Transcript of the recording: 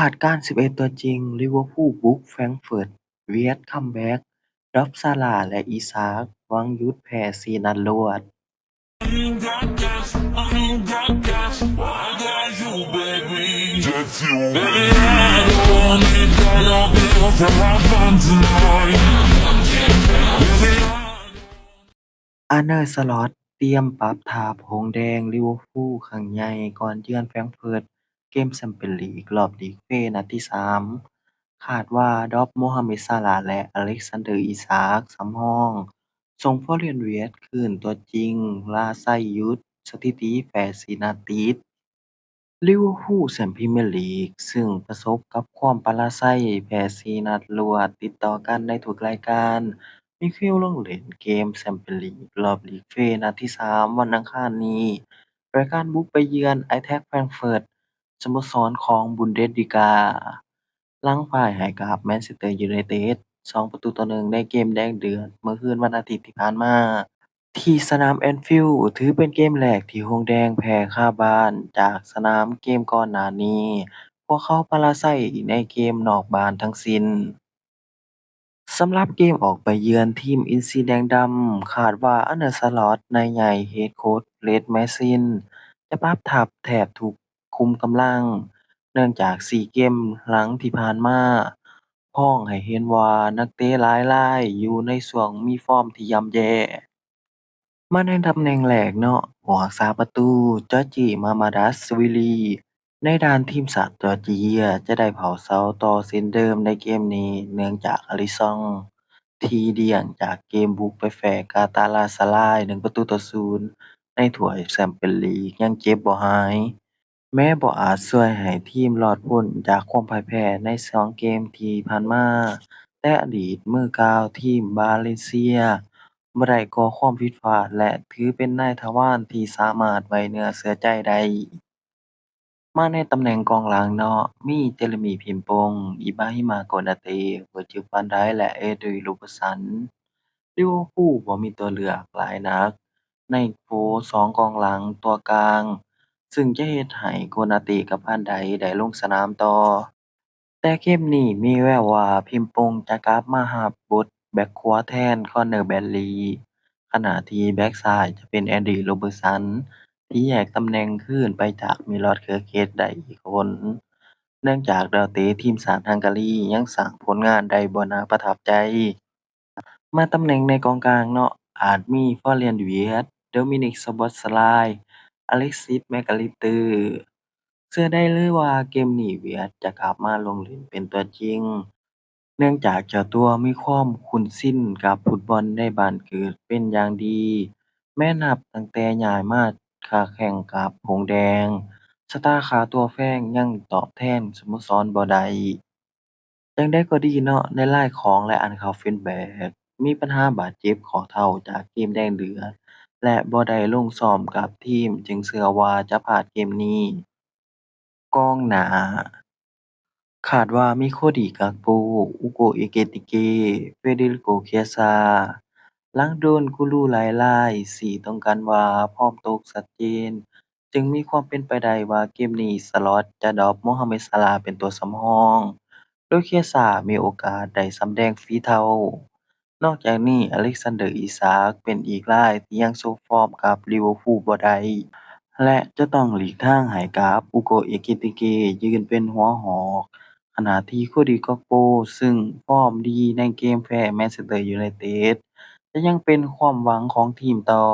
ຄາດການສິບເອັດຕົວຈິງ ລິເວີພູບຸກແຟຣງເຟີດ ຫວຽດຄັມແບັກ ດຣອບຊາລາ ແລະ ອີຊາກ ຫວັງຢຸດແພ້ສີ່ນັດລວດ. ອາເນີ ສລັອດ ຕຽມປັບທັບ ຫົງແດງ ລິເວີພູ ຄັ້ງໃຫຍ່ ກ່ອນເຢືອນແຟຣງເຟີດ ເກມແຊມປຽນລີກ ລອບລີກເຟ ນັດທີສາມ. ຄາດວ່າ ດຣອບ ໂມຮາເມັດ ຊາລາ ແລະ ອາເລັກຊານເດີ ອີຊາກ ສຳຮອງ ສົ່ງ ຟລອຣຽນ ຫວຽດ ຄືນຕົວຈິງ ລາໄຊຢຸດສະຖິຕິແພ້ສີ່ນັດຕິດ. ລິເວີພູ ແຊມພຣີເມຍລີກ ຊຶ່ງປະສົບກັບຄວາມປະລາໄຊ ແພ້ສີ່ນັດລວດຕິດຕໍ່ກັນໃນທຸກລາຍການ. ມິເຄວ ລົງຫຼິ້ນເກມແຊມປຽນລີກ ລອບລີກເຟ ນັດທີສາມ ວັນອັງຄານນີ້ ດ້ວຍການບຸກໄປເຢືອນ ໄອແທັກ ແຟຣງເຟີດ ສະໂມສອນຂອງ ບຸນເດສລີກາ ຫຼັງພ່າຍໃຫ້ກັບ ແມນເຊັສເຕີ ຢູໄນເຕັດ ສອງປະຕູຕໍ່ໜຶ່ງ ໃນເກມແດງເດືອດ ເມື່ອຄືນວັນອາທິດທີ່ຜ່ານມາ ທີ່ສະໜາມ ແອນຟິວ ຖືເປັນເກມແລກທີ່ຫົງແດງແພ້ຄາບ້ານຈາກສະໜາມເກມກ່ອນໜ້ານີ້ ພວກເຂົາປະລາໄຊໃນເກມນອກບ້ານທັງສິ້ນ. ສຳລັບເກມອອກໄປເຢືອນທີມອິນຊີແດງດຳ ຄາດວ່າ ອາເນີ ສະລັອດ ນາຍໃຫຍ່ ເຮັດໂຄດ ເລດ ແມຊີນ ຈະປັບທັບແທບທຸກຂຸມກຳລັງ ເນື່ອງຈາກສີ່ເກມຫຼັງທີ່ຜ່ານມາ ພ້ອງໃຫ້ເຫັນວ່ານັກເຕະຫຼາຍລາຍຢູ່ໃນຊ່ວງມີຟອມທີ່ຍ່ຳແຍ່. ມາໃນຕຳແໜ່ງແລກເນາະ ຜູ້ຮັກສາປະຕູ ຈອດຈີ ມາມາດາຊະວິລີ ໃນດ້ານທີມຊາດຈອດເຈຍ ຈະໄດ້ເຝົ້າເສົາຕໍ່ເຊັ່ນເດີມໃນເກມນີ້ ເນື່ອງຈາກອາລິຊອງ ທີ່ລ້ຽງຈາກເກມບຸກໄປແພ້ກາຕາລາຊາລາຍ ໜຶ່ງປະຕູຕໍ່ສູນ ໃນຖ້ວຍແຊມປຽນລີກ ຍັງເຈັບບໍ່ຫາຍ. ແມ້ບໍ່ອາດຊ່ວຍໃຫ້ທີມລອດພົ້ນຈາກຄວາມພ່າຍແພ້ໃນສອງເກມທີ່ຜ່ານມາ, ແຕ່ອະດີດມືກາວທີມບາເລນເຊຍບໍ່ໄດ້ກໍ່ຄວາມຜິດພາດ ແລະ ຖືເປັນນາຍທະວານທີ່ສາມາດໄວ້ເນື້ອເຊື່ອໃຈໄດ້. ມາໃນຕຳແໜ່ງກອງຫຼັງເນາະ, ມີເຈເຣມີ ພິມປົງ, ອີບາຮິມາ ໂກນາເຕ, ເວີຈິວ ຟານໄດ ແລະ ເອນດຣີ ໂຣເບີດສັນ. ລິເວີພູບໍ່ມີຕົວເລືອກຫຼາຍນັກໃນໂພສອງກອງຫຼັງຕົວກາງ, ຊຶ່ງຈະເຮັດໃຫ້ໂກນາເຕກັບຟານໄດໄດ້ລົງສະໜາມຕໍ່. ແຕ່ເກມນີ້ມີແວວວ່າພິມປົງຈະກັບມາຮັບບົດແບັກຂວາແທນຄອນເນີ ແບຣດລີ, ຂະນະທີ່ແບັກຊ້າຍຈະເປັນແອນດຣີ ໂຣເບີດສັນ ທີ່ແຍກຕຳແໜ່ງຄືນໄປຈາກມີລອດ ເຄີເກດ ໄດ້ອີກຄົນ, ເນື່ອງຈາກດາວເຕະທີມຊາດຮັງກາຣີຍັງສ້າງຜົນງານໄດ້ບໍ່ໜ້າປະທັບໃຈ. ມາຕຳແໜ່ງໃນກອງກາງເນາະ, ອາດມີ ຟອເຣນ ຫວຽດ, ໂດມິນິກ ຊອບອດສະລາຍ, ອາເລັກຊິສ ແມັກອາລິສເຕີ. ເຊື່ອໄດ້ເລີຍວ່າເກມນີ້ຫວຽດຈະກັບມາລົງຫຼິ້ນເປັນຕົວຈິງ, ເນື່ອງຈາກເຈົ້າຕົວມີຄວາມຄຸ້ນຊິນກັບຟຸດບອນໃນບ້ານເກີດເປັນຢ່າງດີ, ແມ່ນນັບຕັ້ງແຕ່ຍ້າຍມາຄ້າແຂ່ງກັບຫົງແດງ, ສະຕາຄ່າຕົວແພງຍັງຕອບແທນສະໂມສອນບໍ່ໄດ້. ຢ່າງໃດກໍດີເນາະ, ໃນລາຍຂອງ ແລະ ອ່ານຂ່າວຟີດແບັກ ມີບັນຫາບາດເຈັບຂໍ້ເທົ້າຈາກເກມແດງເດືອດ ແລະ ບໍ່ໄດ້ລົງຊ້ອມກັບທີມ, ຈຶ່ງເຊື່ອວ່າຈະພາດເກມນີ້. ກອງໜ້າ ຄາດວ່າມີ ໂຄດີ ກາກໂປ, ອຸໂກ ເອເກຕິເກ, ເຟເດຣິໂກ ເຄຍຊາ. ຫຼັງໂດນກູຣູຫຼາຍລາຍຊີ້ຕົງກັນວ່າຟອມຕົກຊັດເຈນ, ຈຶ່ງມີຄວາມເປັນໄປໄດ້ວ່າເກມນີ້ສະລັອດຈະດຣອບ ໂມຮາເມັດ ຊາລາ ເປັນຕົວສຳຮອງ, ໂດຍ ເຄຍຊາ ມີໂອກາດໄດ້ສຳແດງຝີເທົ້າ. ນອກຈາກນີ້ ອາເລັກຊານເດີ ອີຊາກ ເປັນອີກລາຍທີ່ຍັງໂຊຟອມກັບລິເວີພູບໍ່ໄດ້ ແລະ ຈະຕ້ອງຫຼີກທາງໃຫ້ກັບ ອຸໂກ ເອເກຕິເກ ຢືນເປັນຫົວຫອກ, ຂະນະທີ່ ໂຄດີ ກາກໂປ ຊຶ່ງຟອມດີໃນເກມແພ້ ແມນເຊັສເຕີ ຢູໄນເຕັດ ຈະຍັງເປັນຄວາມຫວັງຂອງທີມຕໍ່.